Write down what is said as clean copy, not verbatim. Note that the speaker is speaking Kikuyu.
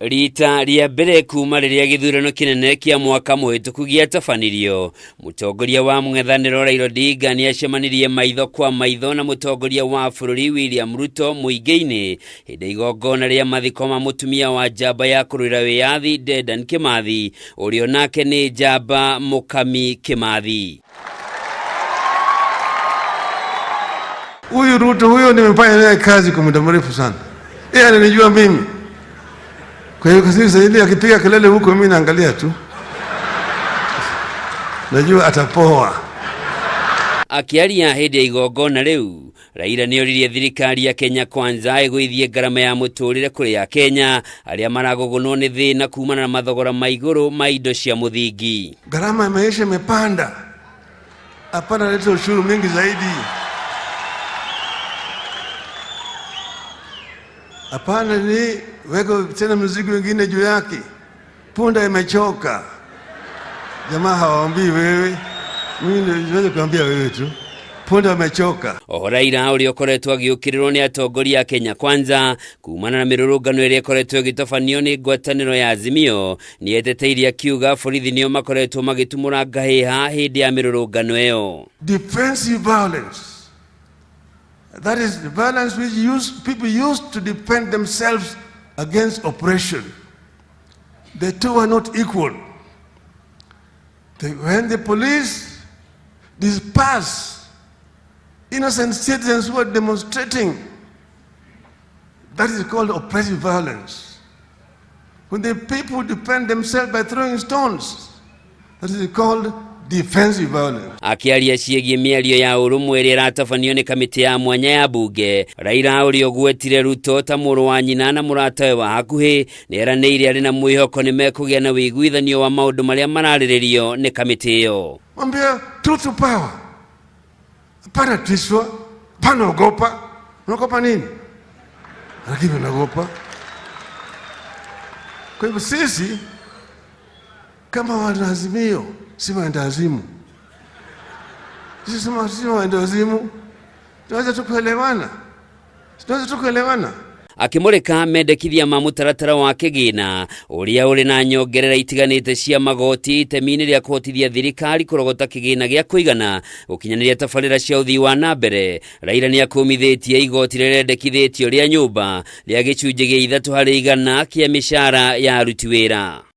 Rita rĩa mbere kuma rĩrĩa gĩthurano kĩnene kĩa mwaka mũhĩtũku gĩatabanirio, mũtongoria wa mũng'ethanĩro Raila Odinga nĩacemanirie maitho kwa maitho na mũtongoria wa bũrũri William Ruto mũingĩ-inĩ hĩndĩ ya igongona rĩa mathiko ma mũtumia wa njamba ya kũrũĩra wĩyathi Dedan Kimathi, ũrĩa onake nĩ njamba Mũkami Kimathi. Huyu Ruto huyo nimefanya naye kazi kwa muda mrefu sana, yeye ananijua mimi. Kwa hiyo sasa ile akipiga kelele huko, mimi naangalia tu, najua atapoa. Akĩaria hĩndĩ ya igongona rĩu, Raila nĩoririe thirikari ya Kenya Kwanza ĩgũithie ngarama ya mũtũrĩre kũrĩ Akenya arĩa maragũgũnwo nĩ thĩna kumana na mathogora ma igũrũ ma indo cia mũthingi. Gharama ya maisha imepanda, hapana leta ushuru mingi zaidi, hapana ni weka tena mzigo wengine juu yake. Punda imechoka, jamaa hawaambii wewe, mimi niweze kuambia wewe tu, punda amechoka. Oho Raila ũrĩa ũkoretwo agĩũkĩrĩrwo nĩ atongoria a Kenya Kwanza kumana na mĩrũrũngano ĩrĩa ĩkoretwo ĩgĩtabanio nĩ ngwatanĩro ya Azimio nĩeteteirie akiuga borithi nĩo makoretwo magĩtumũra ngahĩha hĩndĩ ya mĩrũrũngano ĩyo. Defensive violence. That is the violence which people use to defend themselves against oppression. The two are not equal. When the police disperse innocent citizens who are demonstrating, that is called oppressive violence. When the people defend themselves by throwing stones, that is called defensive violence. Akĩaria ciĩgiĩ mĩario ya ũrũmwe ĩrĩa ĩratabanio nĩ kamĩtĩ ya mwanya ya bunge, Raila ũrĩa ũgwetire Ruto ta mũrũ wa nyina na mũratawe wa hakuhĩ nĩeranĩire arĩ na mwĩhoko nĩ mekũgĩa na wĩiguithanio wa maũndũ marĩa mararĩrĩrio nĩ kamĩtĩ ĩyo. Mwambia truth to power. Hapana tishwa, hapana ogopa. Unaogopa nini? Lakini unaogopa. Kwa hivyo sisi kama wanaazimio si waendawazimu. Sisi si waendawazimu. Tunaweza tu kuelewana. Tunaweza tu kuelewana. Akĩmũrĩka mendekithia ma mũtaratara wa kĩgĩna ũrĩa ũrĩ na nyongerera itiganĩte cia magoti itemi-inĩ rĩa kũhotithia thirikari kũrogota kĩgĩna gĩa kũigana gũkinyanĩria tabarĩra cia ũthii wa na mbere, Raila nĩakũmithĩtie igoti rĩrĩa rĩendekithĩtio rĩa nyũmba rĩa gĩcunjĩ gĩa 3% kĩa mĩcara ya aruti wĩra.